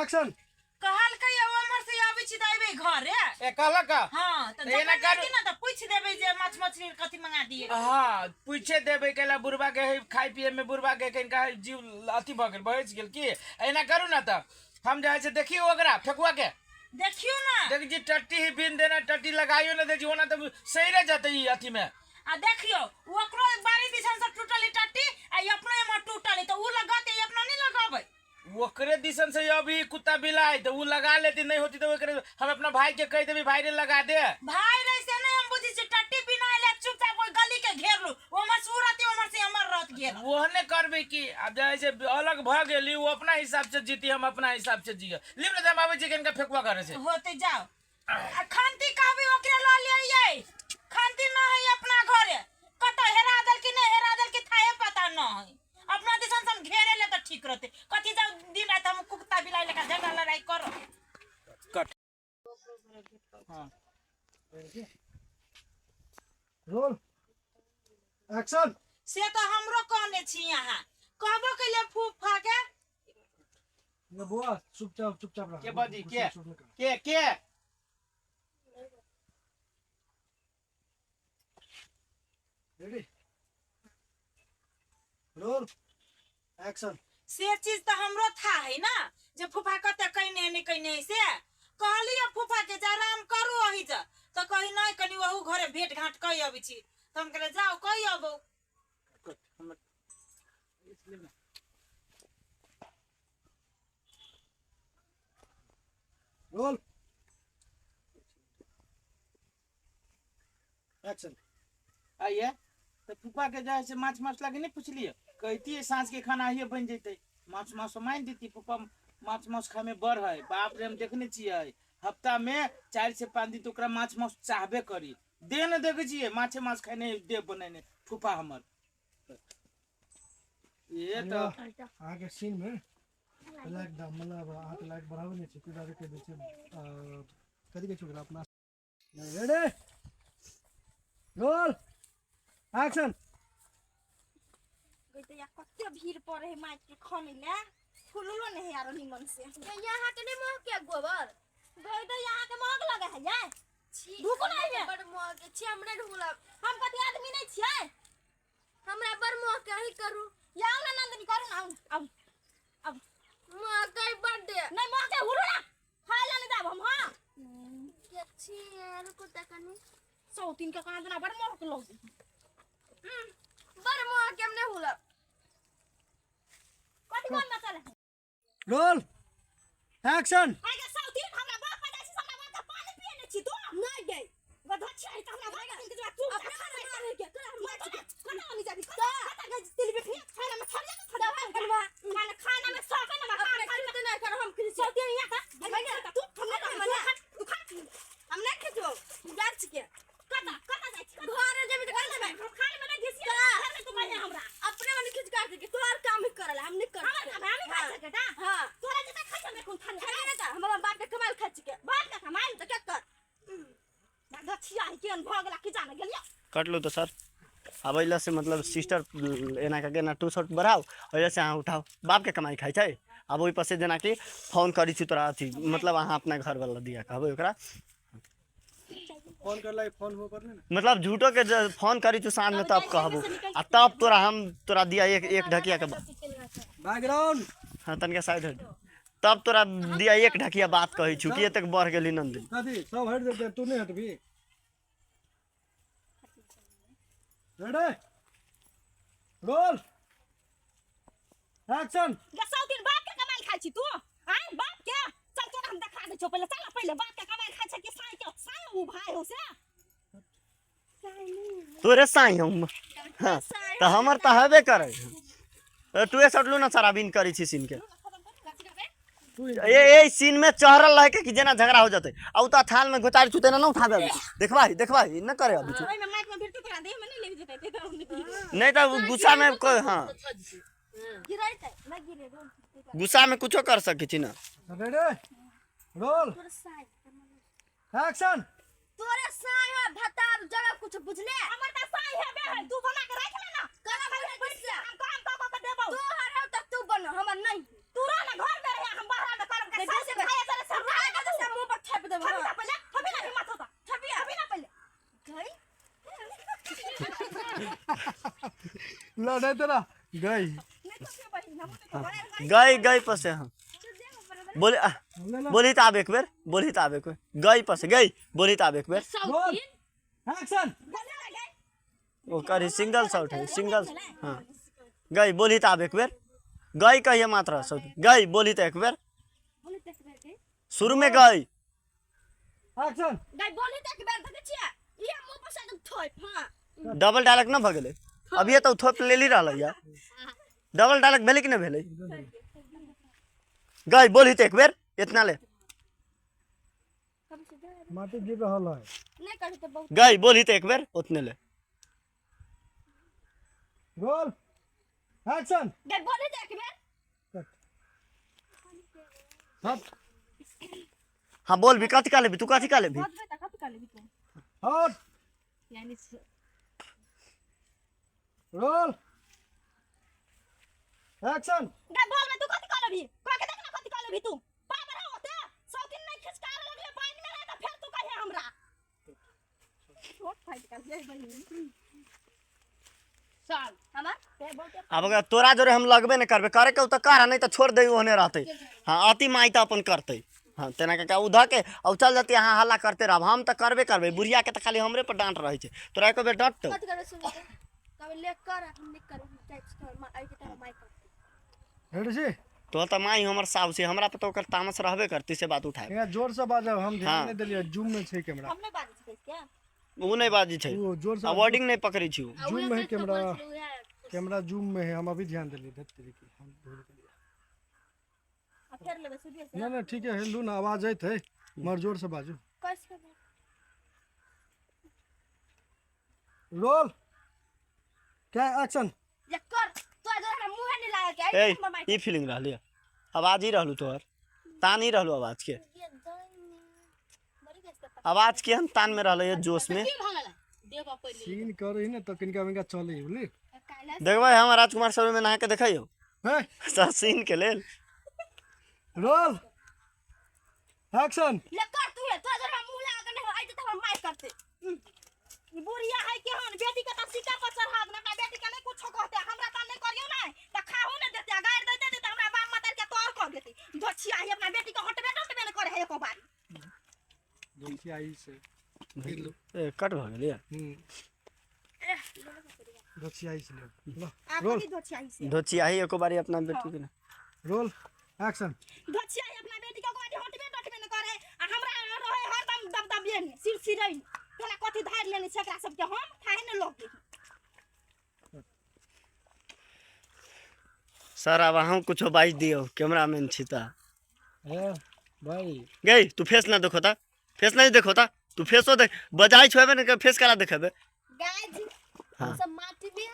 Action. कहलकै ओमहर से आबै छी तऽ अयबै घरे। ए कहलक का? हाँ, तऽ तऽ एना जखन करू। एती ने तऽ पूछि देबै जे माछ मछली कथी मंगा दिए। हाँ, पूछे देबै कैला बुढ़बा के है, खाय पिए में बुढ़बा के कनिका है, जीव अथी भऽ गेल, बहसि गेल की। एना करू ने तऽ हम जे है से देखियौ ओकरा फेकुआ के। देखियौ ने। देख जी टट्टी ही बिन देना, टट्टी लगाइयो ने दे जी, ओना तऽ सैरे जेतै ई अथी में। आ देखियौ ओकरो बाड़ी दिसन से टूटल है टट्टी आ ई अपनो एम्हर टूटल है, तऽ उ लगतै, ई अपना नहि लगबै। ओकरे दिसन से अभी कुत्ता बिलाई तो वो लगा लेती, नहीं होती तो ओकरे हम अपना भाई के कह देबी, भाई रे लगा दे। भाई रे से नहीं हम बुझी छी, टट्टी बिना ले चुपचाप ओइ गली के घेर लू, ओमर से उ रहती, ओमर से हमर रहत घेर। ओहने करबे की अब जे से अलग भ गेली, वो अपना हिसाब से जीती, हम अपना हिसाब से जिए। लिम ने हम आबै छी कनिका फेकुआ करे से। होते जाओ। आ खंती कहबी ओकरे ल लियै, खंती न है अपना घरे, कतौ हेरा देल कि नहीं हेरा देल कि थाहे पता न है। अपना दिसन से हम घेरे ले तऽ ठीक रहते, कथी जाउ दिन राति हम कुत्ता बिलाई लेखा झगड़ा लड़ाई करो। कट। हाँ। Roll action. से तऽ हमरो कहने छी, अहाँ कहबो कैले फूफा के। ये बुआ चुपचाप चुपचाप रह। के बाजी के के के रेडी रोल एक्शन। से चीज तऽ हमरो था है ना जे फूफा कते कइने नहीं कइने, से कहलियै फूफा के जे आराम करू अही जा, तऽ कही नहीं कनी ओहू घरे भेंट घाट कहि अबै छी, तऽ हम कहलियै जाउ कहि अबौ। Roll action. आइए तो फूफा के जाए से माछ माछ लागे नहीं पूछलिए, कहती साँझ के खाना आइए बन जैते, माछ माछ मान देती। फूफा माछ माछ खाए में बड़ है, बाप रे हम देखने छियै हफ्ता में 4 से 5 दिन तो ओकरा माछ माछ चाहबे करी। देह ने देखे छियै माछे माछ खाने देह बनेने फूफा हमर। ये तो अहाँके सीन में लाइक दाम मतलब अहाँके लाइक बढ़ाबै नहि छै, कोइ दारू के दै छै कथी कहै छै ओकरा अपना। Ready roll action. गई कते भीड़ पड़े है माइक के खने ले, फुललो नहीं है यार निमन से। यहाँ के नहीं मोह के गोबर गई तो यहाँ के महक लगे है ये ढुकू नहीं है। बड़ मोह के छी, हमरा ढुकला। हम कथी आदमी नहीं छियै, हमरा बड़ मोह के अही करू। या ना नंदनी करू ना, अब अब मोह के बड़ दे नहीं मोह के हुलू ना खाय ला नहीं जाब हम। हां के छी रुकू त कनी 103 के कहां जना बड़ मोह के लोग बड़ मोह के हम नहीं हुलब। कथी बोल ना चले। Roll action. आगे 103 हमरा बाप पर जाइ छी, हमरा बाप के पानी पिए नै छी तू नहीं गई गधा छी त हमरा बाप के तू अपने खाना मारे के तोरा हम मार के कना आनी जाबी कता गई तिल बेटी खाना में खा जा खड़ा खाना खाना में सके ना अपने खाना खिचते नहीं कर हम खिचते। 103 यहाँ का तू हम नहीं खा, तू खा हम नहीं खिचबो जा छी के कता कता जाइ छी घर जेबी त कर देबै। खाने में नहीं घिसिया घर में तू कहिया हमरा अपने मन खिच काट के तोहर काम ही करला हम नहीं कर। हमर काम हम खाइ सके ता। हां तोरा जता खाइ हमरा कोन थान खाइ नहीं त हमर बाप के कमाल खाइ छी के बाप के कमाल त के कर गछिया है केहन भ गेला कि जाने गेलिया। कटलू तो सर अब अइला से मतलब सिस्टर एना के एना टू शर्ट बढ़ाओ, अइला से अहाँ उठाओ, बाप के कमाई खाइ छै। आब ओहि पर से जेनाकि फोन करै छी तोरा अथी मतलब अहाँ अपना घरवाला दिया कहबै ओकरा फोन करला, फोन हो करले ना मतलब झूठो के फोन करी तू साँझ में तब कहबो आ तब तोरा हम तोरा दिया एक एक ढकिया के बैकग्राउंड। हाँ तनिका साइड हट, तब तोरा दिया एक ढकिया बात कहै छु कि एतेक बढ़ गेली नंदिनी। कथी सब हट जेतै तू नहीं हटबी। Ready roll action. गे 103 बाप के कमाई खाइ छी तू आय बाप के चल तोरा हम देखा दै छौ पहिले, चल पहिले बाप के कमाई खाइ छै कि साई के साई उ भाई हो से तोरे साई हम। हाँ तऽ हमर तऽ हेबे करै। तूए सटलू ना सारा बिन करै छी सीन के। ए ए सीन में चढ़ल रह के कि जेना झगड़ा हो जतै आ उ तऽ थाल में घोचारि छु तेना न उठा देबै। देखबा ही देखबा ही न करे अभी। ओहिमे माइक में भिड़तै तोरा देह में नहीं लग जेतै ते तऽ नहीं तऽ गुस्सा में हाँ गिरैतै ना गिरे गुस्सा में कुछो कर सकै छी ना। रेडी रोल तोरे साई एक्शन। तोरे साई हो भतार जगह कुछ बुझले हमर त साई हेबे है, तू बना के राख ले ना करा भाई पैसा हम काम क क के देबौ। तोहर हो त तू बन हमर नहीं। तू रह ना घर में रह, हम बाहर में करब के लड़े तेरा गई गई गई पसे हम बोले बोली तो आब एक बेर, बोली तो आब एक बेर, गई पसे गई, बोली तो आब एक बेर। Roll action. ओ करी सिंगल शॉट है, सिंगल। हाँ गई बोली तो आब एक बेर, गई कहिए मात्र सब गई बोली तो एक बेर शुरू में गई। एक्शन। गई बोली तो एक बेर देखे छियै ई मुंह पर से थोप। हां डबल डायलॉग न भ गेलै, अभिये तो थोप लेली रहलै या। डबल डायलॉग भेलै कि नहि भेलै? गई बोली तो एक बेर इतना ले माटी गिर रहल है। नहीं करू तो बहुत। गई बोली तो एक बेर उतने ले। Roll action. गई बोली तो एक बेर। हट। हाँ बोल भी, कथी का लेबी तू, कथी का लेबी? हट। यानी रोल एक्शन। गई बोल में तू कथी का लेबी? कह के देख ना कथी का लेबी तू। पावर है होते 100 दिन नहीं खिसका लगले पानी में रहे तो फिर तू कहे हमरा छोट फाइट कर ले बहिन साल हमर अब अगर तोरा जोरे हम लगबे नहीं करबे, करे के तो कर, नहीं तो छोड़ दे ओहने रहते। हाँ अति माई तो अपन करते। हाँ तेना के उधर के अब चल जाते, यहाँ हल्ला करते रहब, हम तो करबे करबे। बुढ़िया के तो खाली हमरे पर डांट रहे छे, तोरा एको बेर डांटतो? कथी करबै सुन कब ले कर हम नहीं करू टाइप कर मा आई के तरह माइक रेडी छी? तो तो माई हमर साव से हमरा पर तो ओकर तामस रहबे करती से बात उठाए। यहाँ जोर से बाजब, हम ध्यान हाँ। नहीं देलियै, जूम में छै कैमरा। हम नहीं बाजै छियै क्या? उ नहीं बाजी छै, वो जोर से अवॉर्डिंग नहीं पकड़ै छी उ। जूम में है कैमरा, कैमरा जूम में है, हम अभी ध्यान देलियै। धत तेरी की, हम भूल गेलियै। आ फेर लेबै सुधिए से। ना ना ठीक है, हेलू ना आवाज आइत है, मगर जोर से बाजू। कैसे रोल क्या एक्शन। ये कर तो अगर हमरा मुंह नहीं लागे के ए आई हमर माइक ई फीलिंग रहली, आवाज ही रहलू तोहर, तान ही रहलू आवाज के, आवाज के हम तान में रहले जोश में। सीन करही ने तो किनका बिनका चले बुझली। देखबै हम राजकुमार सर में नहा के देखैयो हे सर सीन के लेल। Roll action. ले कर तू है तो अगर हमरा मुंह लागे नहीं आई त हमर माइक करते। ई बुढ़िया है के हन बेटी के त सिक्का पर चढ़ा देना, अपना बेटी के नहीं कुछो कहते, हमरा त नहीं करियो ना त खाहू ने देते, गारि देते देते हमरा बाप माता के तोर कर देते। दोछिया है अपना बेटी के हटबे हटबे ने करे है एको बारी। दोषी आई से ए कट भ गेलै। दोषी आई से लो आ रोल। कथी दोछिया है से? धोचिया ही एको बारी अपना बेटी के ना। Roll action. दोछिया है अपना बेटी के गोदी हटबे हटबे ने करे आ हमरा रहे हरदम दबदबिए ने सिर सिरै तोरा कथी धार लेने छै एकरा सबके हम खाए ने लोग। सर अब अहूँ कुछो बाजि दियौ, कैमरामैन छी त। ए भाई गई तू फेस ना देखो ता, फेस नहीं देखो ता, तू फेसो देख बजाई छोड़बे ने फेस करा देखेबे। गाय जी हाँ। सब माटी में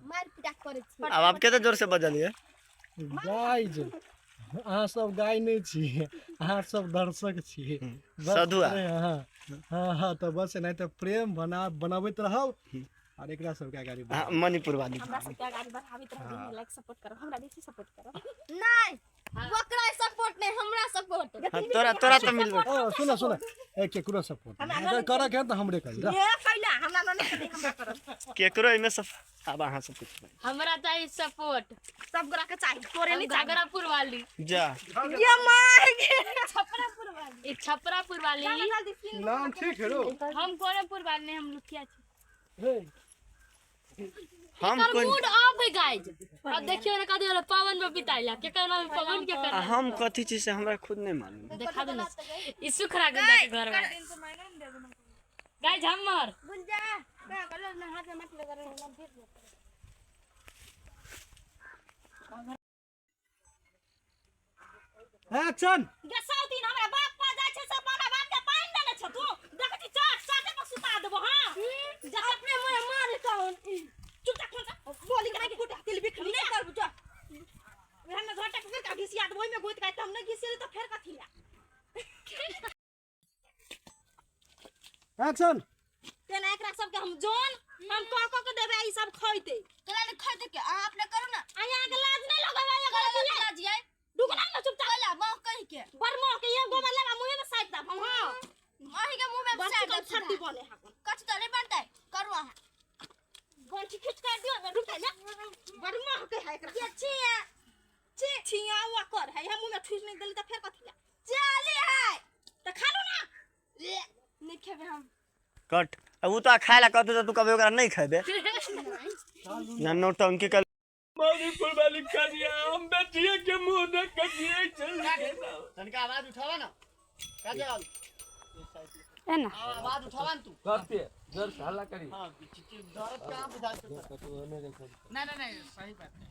मार पिटा करै छी। अब आप केते जोर से बजलिए? गाइज अहाँ सब गाय नहीं छी, अहाँ सब दर्शक छी, साधुआ। हाँ हाँ हाँ तो बस एनाहिते प्रेम बना बनाबैत रहब और एकरा सबके अगाडि बढ़ाउ। हाँ, मणिपुर वाली। हमरा सबके अगाडि बढ़ाबैत रहब, लाइक सपोर्ट करब, हमरा बेसी सपोर्ट करब। नहीं ओकरा सपोर्ट नहीं, हमरा सपोर्ट। हाँ, तोरा तोरा तो मिलबे। ओ सुन सुन ए केकरो सपोर्ट अगर करऽ के है तऽ हमरे करी। ए कैला हमरा न नहीं हमरा करब। केकरो एमे सब अब अहाँ सब कुछ हमरा चाहिए सपोर्ट, सब गोरा के चाही, तोरे नहीं चाही। घाघरापुर वाली जा ये मार के ई छपरापुर वाली। नाम ठीक है रो। हम गोरखपुर वाली नहीं, हम लुकिया छी। हम एकर कोन मूड ऑफ है गाइस। अब देखियो ना कथी होलो पवन में बिताइला के कर नाम पवन के कर हम कथी चीज से हमरा खुद नहीं मालूम। देखा दो ना ई सुखरा गंदा के घर में गाइस हमर गुंजा का करलो ना हाथ में मत लगा रहे ना गिर जाते। एक्शन। गे 100 दिन हमरा बाप पा जाइ छै से हमरा बाप के पानि देने छ तू देखै छी चाट चाटे पर सुता देबो। हां जा अपने मुंह मार कौन चुपचाप खोल बोली के कुटा तिल बिखली नहीं करबू जा हम घाटा के का घिसिया देबो ओइ में गोइत के हम नहीं घिसिए तो फेर कथी ला। एक्शन। तेना एकरा सबके हम जोन हम कह कह के देबे ई सब खइते। तोरा ने खइते के अहाँ अपने करू ना। आ यहाँ के लाज नहीं लगेबे एकर करू लाज यै दुगना न चुपचाप कैला माँ कहि के बड़ मोह के ये गोबर लेबा मुंहे में साइट देब हम। हां अहीं के मुंह में बस साइट कल देब छट्टी सीधा। बने हकन कछु तऽ नहि बनतै करू अहाँ। बन बड़ महके है एकरा। ये छिया छी छिया हुआ कर है, हम मुंह में ठूस नहीं देली त फेर कथी ला जाली है। त खा लो ना। ले, नहीं खेबे हम। कट अब उ तो खाए ला कहतौ त तू कभी ओकरा नहीं खेबे ना नौटंकी कर। तनिका आवाज उठावा ना काजल। ए ना। आवाज उठावा ना तू। जोर से हल्ला करी। हां, दर्द कहां बुझा नहीं नहीं नहीं, सही बात है।